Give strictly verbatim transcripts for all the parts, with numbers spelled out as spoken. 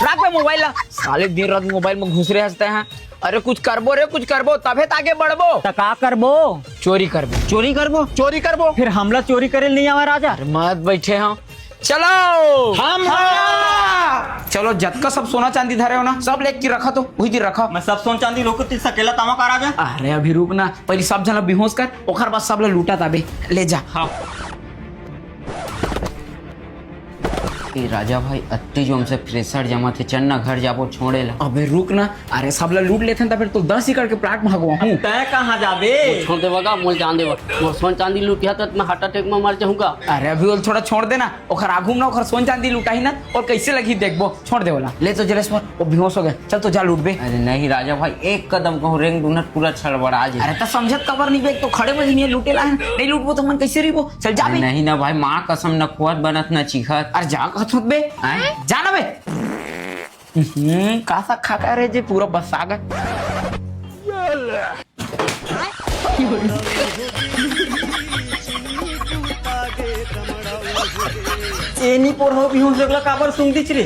ताक बे मोबाइल ला। साले दिन रात मोबाइल में घुस रहे हंसते हैं। अरे कुछ करबो रे, कुछ करबो, तभे त आगे बढ़बो। त का करबो? चोरी करबो। चोरी करबो? चोरी करबो। फिर हमला चोरी करे नहीं आवा राजा? अरे मत बैठे हो, चलो। हम चलो, जतका सब सोना चांदी धरे हो ना, सब लेके रखा तो, वही दिन रखा। मैं सब सोना चांदी लोग तीर सकेला तामा का राजा? अरे अभी रुक ना, पहले सब झन ला बेहोश कर, ओकर बाद सब ला लूटा ताबे। ले जा। हाँ। ए राजा भाई, अत्ती जो हमसे प्रेशर जमा थे, चल ना घर जाबो, छोड़े ला। अबे रुक ना, अरे सब ला लूट लेथन त फिर तो दस एकड़ के प्लाट मांगो हूँ। तय कहाँ जाबे? छोड़ देवा गा, मोल जान देवा। मोर सोन चांदी लूटिया त मैं हार्ट अटैक में मर जाऊंगा। अरे अभी वो थोड़ा छोड़ देना, ओखर आगू में ना ओखर सोन चांदी लुटाही ना, और कैसे लगी देखबो। छोड़ दे वाला, ले तो जलेश्वर, वो बेहोश हो गया। चल तो जा लूट बे। अरे नहीं राजा भाई, एक कदम कहूँ रेंग डूनट पूरा छड़बड़ा जे। अरे त समझत कबर नहीं बे, तो खड़े में नहीं लूटे ला है, नहीं लूटबो तो मन कैसे रहिबो? चल जा अरे बे। नहीं ना भाई, माँ कसम न खुआत बनत न चीखत। अरे जा कहत होत बे, हैं? जा ना बे। हम्म, का सा खाता रे जे पूरा बसा गए। एनी पोर हो भी हूँ, जगला काबर सुन दिच रे।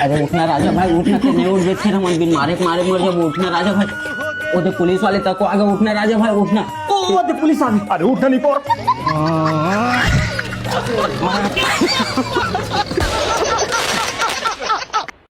अरे उठना राजा भाई, उठना, ते नहीं उठबे, फिर हमन बिन मारे के मारे मर जाबो। उठना राजा भाई, वो तो पुलिस वाले तक को आगे। उठना राजा भाई, उठना। ओ, वो तो पुलिस आ गई। अरे उठना नहीं पोर।